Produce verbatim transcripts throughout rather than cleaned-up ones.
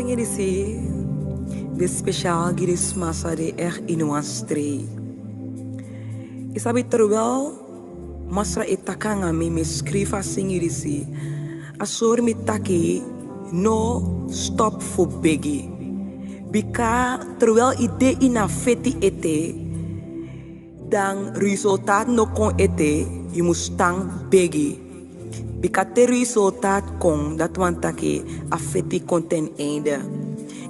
Singi disi de spesial gi den sma san de echt ini wan strei. Yu sabi, terwijl Masra e taki nanga mi, mi e skrifi a singi disi, a sori mi taki no stop fu begi. Bika terwijl yu de ini a feti ete, dan resultaat no kon ete, yu mus tan begi. Bika te resultaat kon, dati wani taki a feti kon ten einde.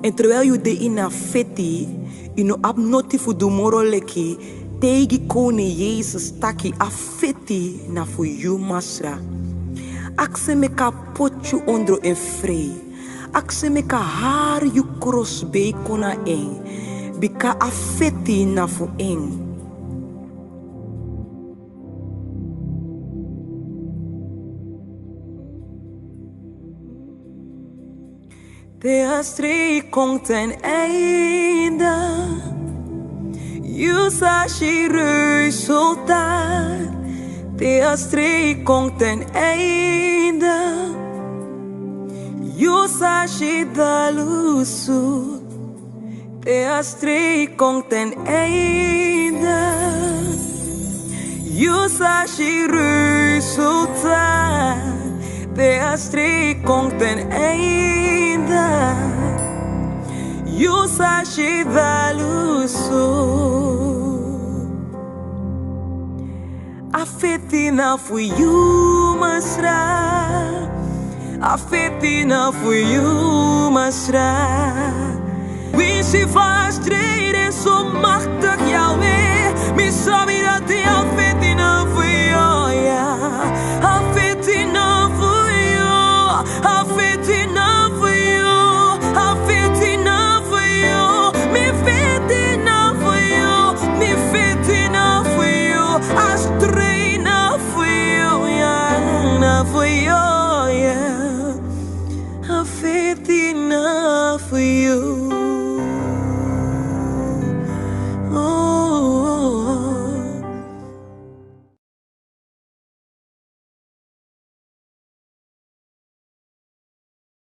En terwijl yu de ini a feti, yu no abi noti fu du moro leki taigi Koning Yesus taki a feti na fu yu, Masra. Aksi en meki a poti yu ondro en frei. Aksi en meki a hari yu krosbei kon na en, bika a feti na fu en. Te a strei kon ten einde, yu sa si resultaat. Te a strei kon ten einde, yu sa si dalusu. Te a strei kon ten einde, yu sa si resultaat. Te a strei kon ten einde, yu sa si dalusu. A feti na fu yu, Masra. A feti na fu yu, Masra. Winsi fu a strei de so maktik, Yahweh. Mi sabi dati a